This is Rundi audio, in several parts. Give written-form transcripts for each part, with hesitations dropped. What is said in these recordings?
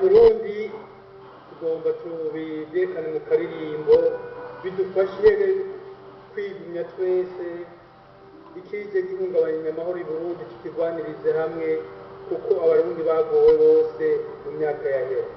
Burundi tugomba tubyerekane mu karirimbo bidufashe kwigumya twese ikije gihungabanya amahoro i Burundi tukigwanirize hamwe kuko abarundi bagowe bose mu myaka yahera.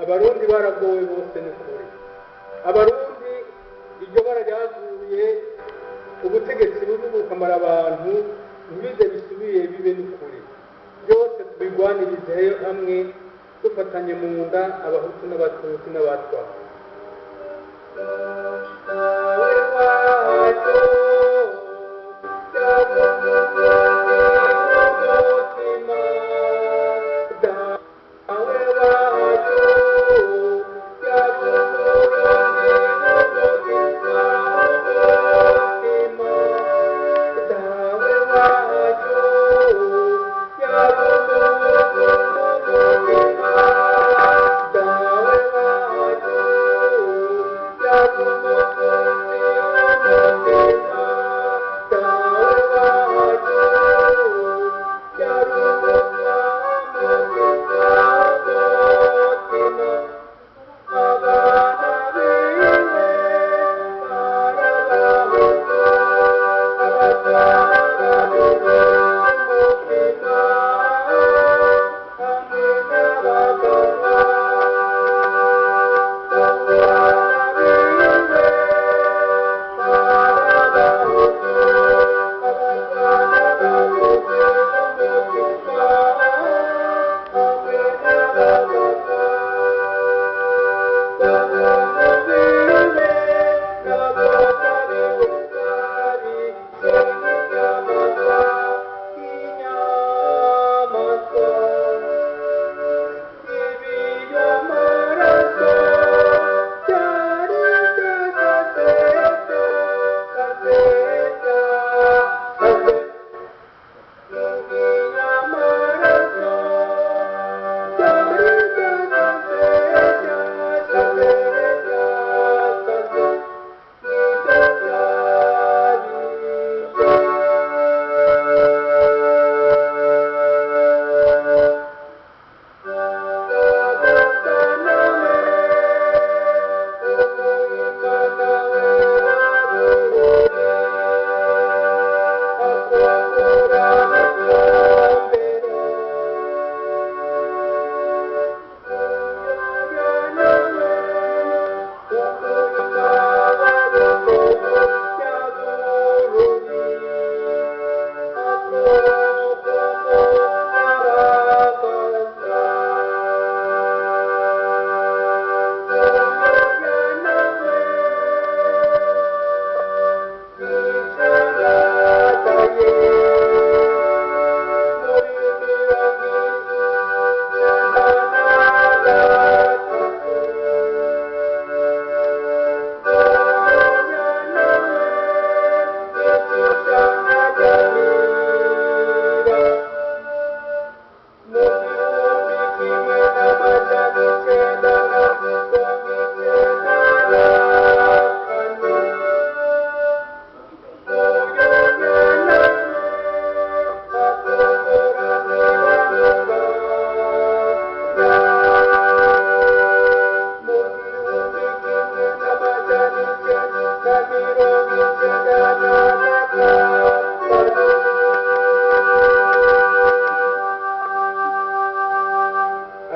Abarundi baragowe bose n'ukuri. Abarundi iryo bara ryaguye ubutegetsi bubi bukamara abantu ntibize bisubiye bibe n'ukuri. Byose tubigwanirize hamwe dufatanye mu nda abahutu n'abatutsi n'abatwa.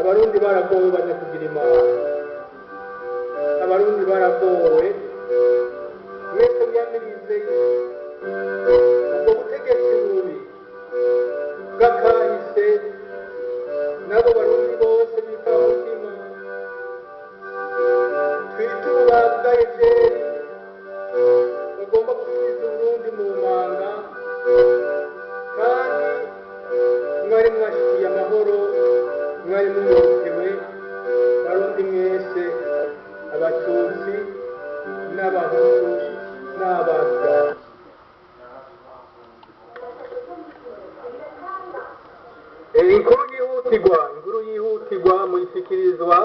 Abarundi baragowe, banyakugira Imana. Abarundi baragowe mwese. Mwiyamirize ubwo butegetsi bubi bw'akahise n'abo Barundi bose b'imfamutima twita ububabwa ejeri, bagomba gusubiza Uburundi mu manga kandi mwari mwashikiye amahoro, mwari munyotewe. Barundi mwese, Abatutsi n'Abahutu n'Abatwa. Inkuru yihutirwa, inkuru yihutirwa muyishyikirizwa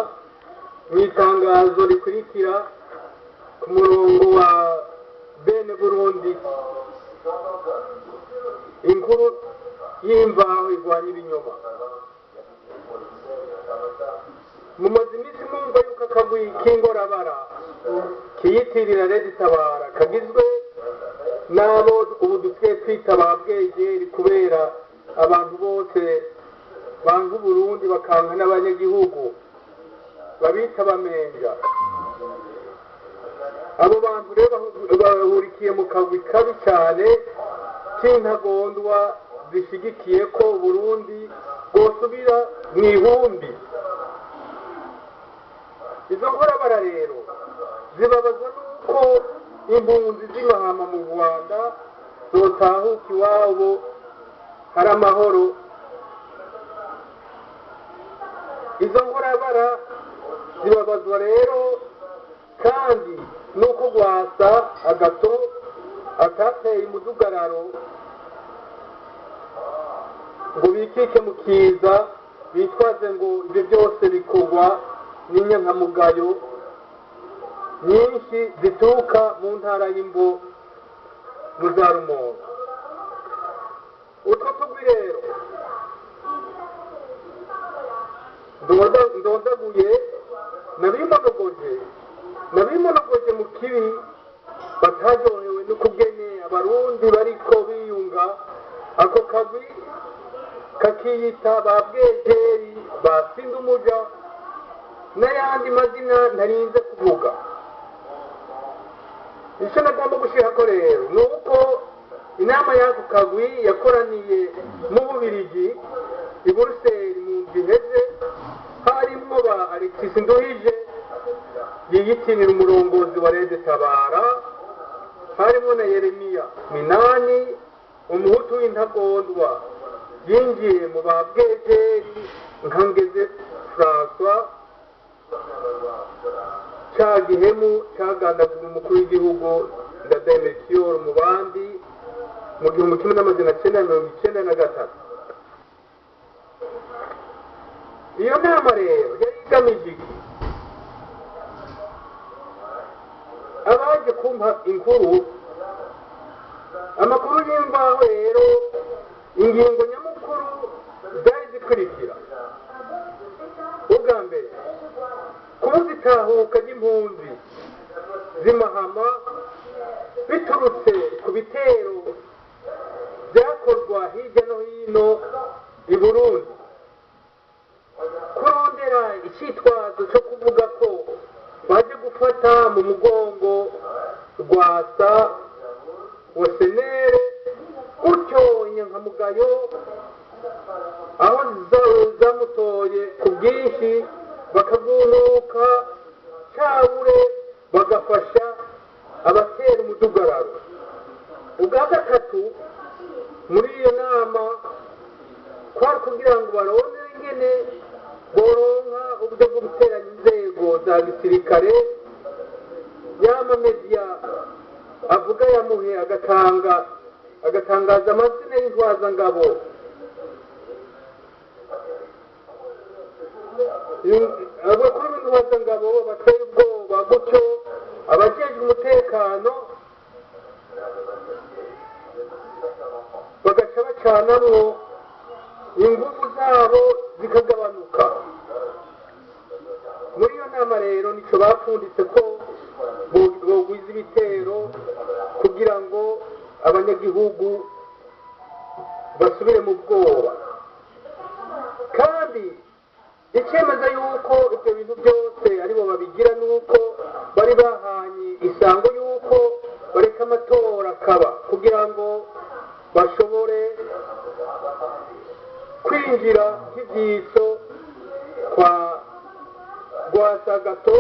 mu itangazo rikurikira ku murongo wa Bene Burundi. Inkuru y'imvaho irwanya ibinyoma. Mumaze iminsi mwumva yuko akagwi k'ingorabara kiyitirira Redi Tabara kagizwe n'abo ubu dusigaye twita ba bwegeri, kubera abantu bose banga Uburundi bakanka n'abanyagihugu babita bamenja. Abo bantu rero bahurikiye mu kagwi kabi cyane k'intagondwa zishyigikiye ko Uburundi bwosubira mu ihumbi. Izo nkorabara rero zibabazwa n'uko impunzi z'imahama mu Rwanda zotahuka iwabo hari amahoro. Izo nkorabara zibabazwa rero kandi nuko Rwasa Agato atateye umudugararo ngo bikike mu kiza, bitwaze ngo ibyo byose bikorwa n'inyankamugayo nyinshi zituruka mu ntara y'Imbo, mu za Rumonge. Utwo tugwi rero ndondaguye nabimonogoje mu kibi, bataryohewe n'ukugene Abarundi bariko biyunga. Ako kagwi kakiyita ba bwegeri, ba sindumuja n'ayandi mazina ntarinze kuvuga. Icyo nagomba gushirako rero ni uko inama y'ako kagwi yakoraniye mu Bubirigi, i Buruseli, mu ndwi iheze, harimwo ba Alexis Nduhije yiyitirira umurongozi wa Rede Tabara, harimo na Yeremiya Minani, umuhutu w'intagondwa yinjiye mu ba bwegeri nka Ngeze Francois, ca gihemu cagandagura umukuru w'igihugu Ndadaye Melchior mu bandi mu 1993. Iyo nama rero yari igamije iki? Abaje kumpa inkuru, amakuru y'imvaho rero, ingingo nyamukuru zari zikurikira: ubwa mbere, kubuza itahuka ry'impunzi z'imahama biturutse ku bitero byakorwa hirya no hino i Burundi, kurondera icyitwazo cyo kuvuga ko baje gufata mu mugongo Rwasa wa CNL, gutyo inyankamugayo aho zamutoye ku bwinshi bakagunuka, cabure bagafasha abatera umudugararo. Ubwa gatatu, muri iyo nama kwari kugira ngo barondere ingene boronka uburyo bwo guteranya inzego za gisirikare, yama media avuga yamuhe agatangaza amazina y'intwazangabo, abakuru b'intwazangabo bateye ubwoba, gutyo abajejwe umutekano bagaca bacanamwo, ingufu zabo zikagabanuka. Muri iyo nama rero nico bapfunditse ko bogwiza ibitero kugira ngo abanyagihugu basubire mu bwoba. Kandi Icemeza yuko ibyo bintu byose aribo babigira nuko bari bahanye isango yuko bareka amatora akaba kugira ngo bashobore kwinjira nk'ibyitso kwa Rwasagato,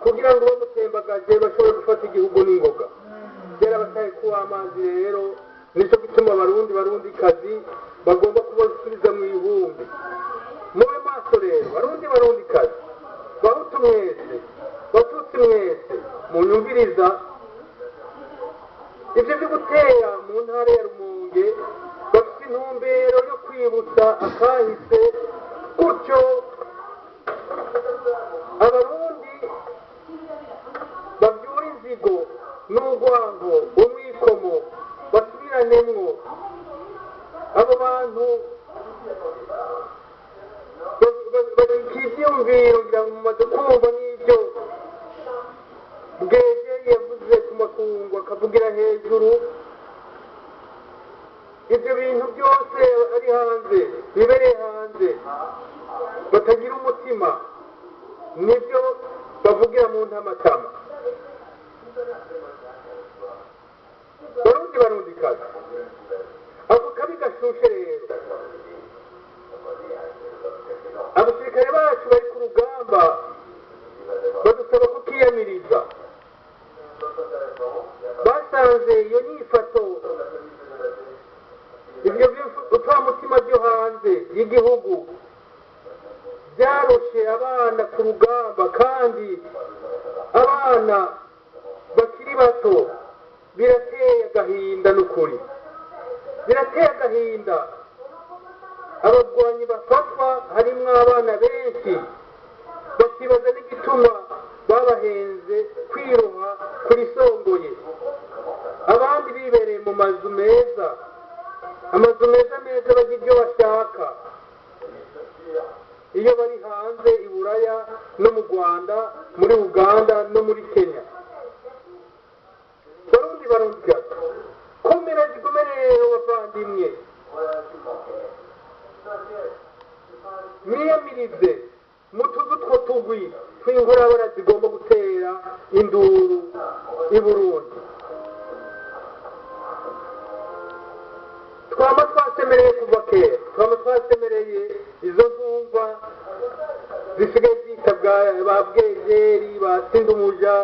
kugira ngo bamutembagaje bashobore gufata igihugu n'ingoga. Byarabataye kuba amazi. Rero nicyo gituma Abarundi, Barundi kazi bagomba kubasubiza mu ibumbi. Mube maso rero, Barundi, Barundi kazi, Bahutu mwese, Batutsi mwese munyumviriza. Ibyo byo gutera mu ntara ya Rumonge bafite intumbero yo kwibutsa akahise, gutyo Abarundi babyura inzigo n'urwango, umwikomo, basubiranemo. Abo bantu babika ibyiyumviro, ngira ngo mumaze kumva n'ibyo Bwege yavuze ku makungu, akavugira hejuru. Ibyo bintu byose ari hanze, bibereye hanze, batagira umutima, nibyo bavugira mu ntamatama. Barundi, Barundi kazi, ako kabi gashushe rero, abasirikare bacu bari ku rugamba badusaba kukiyamiriza. Basanze iyo nyifato, ibyo bipfamutima byo hanze y'igihugu byaroshe abana ku rugamba, kandi abana bakiri bato. Birateye agahinda n'ukuri, birateye agahinda. Abagwanyi bafatwa harimwo abana benshi, bakibaza n'igituma babahenze kwiroha kuri songoye, abandi bibereye mu mazu meza, amazu meza meza, bagira ibyo bashaka iyo bari hanze i Buraya no mu Rwanda, muri Uganda no muri Kenya. Barundi, Barundi, komera zigume rero bavandimwe, mwiyamirize mutuze utwo tugwi tw'inkorabara zigomba gutera induru i Burundi. Twama twasemereye kuva kera, twama twasemereye izo ntumva zisigaye zita ba Bwegeri, ba Sindumuja,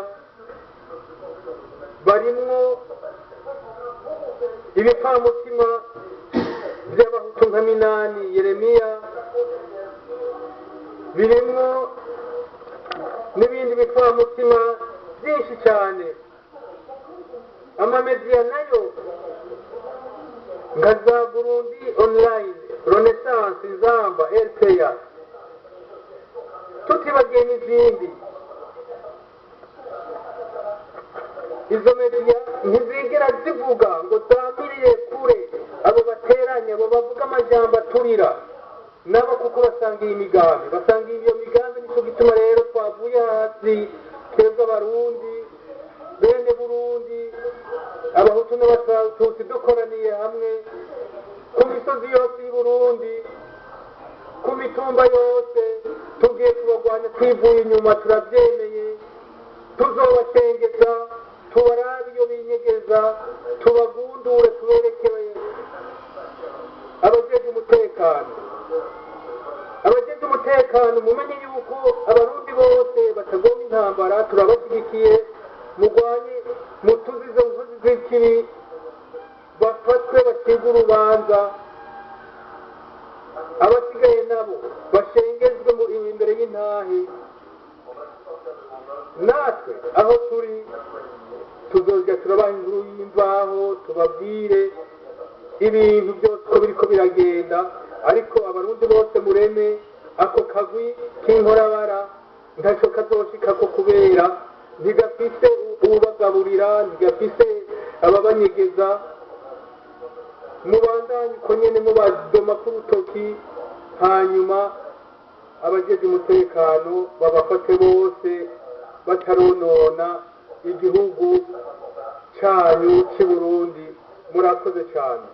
barimwo ibipfamutima by'Abahutu nka Minani Yeremiya, birimwo n'ibindi bipfamutima byinshi cyane. Amamediya nayo nka za Burundi Online, Renaissance, Inzamba, RPA, tutibagiye n'izindi. Izo mediya ntizigera zivuga ngo zamirire kure abo bateranye, abo bavuga amajambo aturira nabo, kuko basangiye imigambi, basangiye iyo migambi. Nicyo gituma rero twavuye hasi twebwe Abarundi, bene Burundi, Abahutu n'Abatutsi, dukoraniye hamwe ku misozi yose y'i Burundi, ku mitumba yose, tugiye kubagwanya twivuye inyuma. Turabyemeye, tuzobashengeza, tubarabe iyo binyegeza, tubagundure, tuberekeye abajejwe umutekano. Abajejwe umutekano, mumenye yuko Abarundi bose batagomba intambara, turabashyigikiye. Mugwanye, mutuze izo nkozi z'ikibi, bafatwe bacibwe urubanza, abasigaye nabo bashengezwe imbere y'intahe. Natwe aho turi tuzojya turabaha inkuru y'imvaho, tubabwire ibintu byose uko biriko biragenda. Ariko Abarundi bose mureme, ako kagwi k'inkorabara ntaco kazoshikako, kubera ntigafise uwubagaburira, ntigafise ababanyegeza. Mubandanye uko nyene mubadoma k'urutoki, hanyuma abajeje umutekano babafate bose bataronona igihugu cyanyu cy'i Burundi. Murakoze cyane.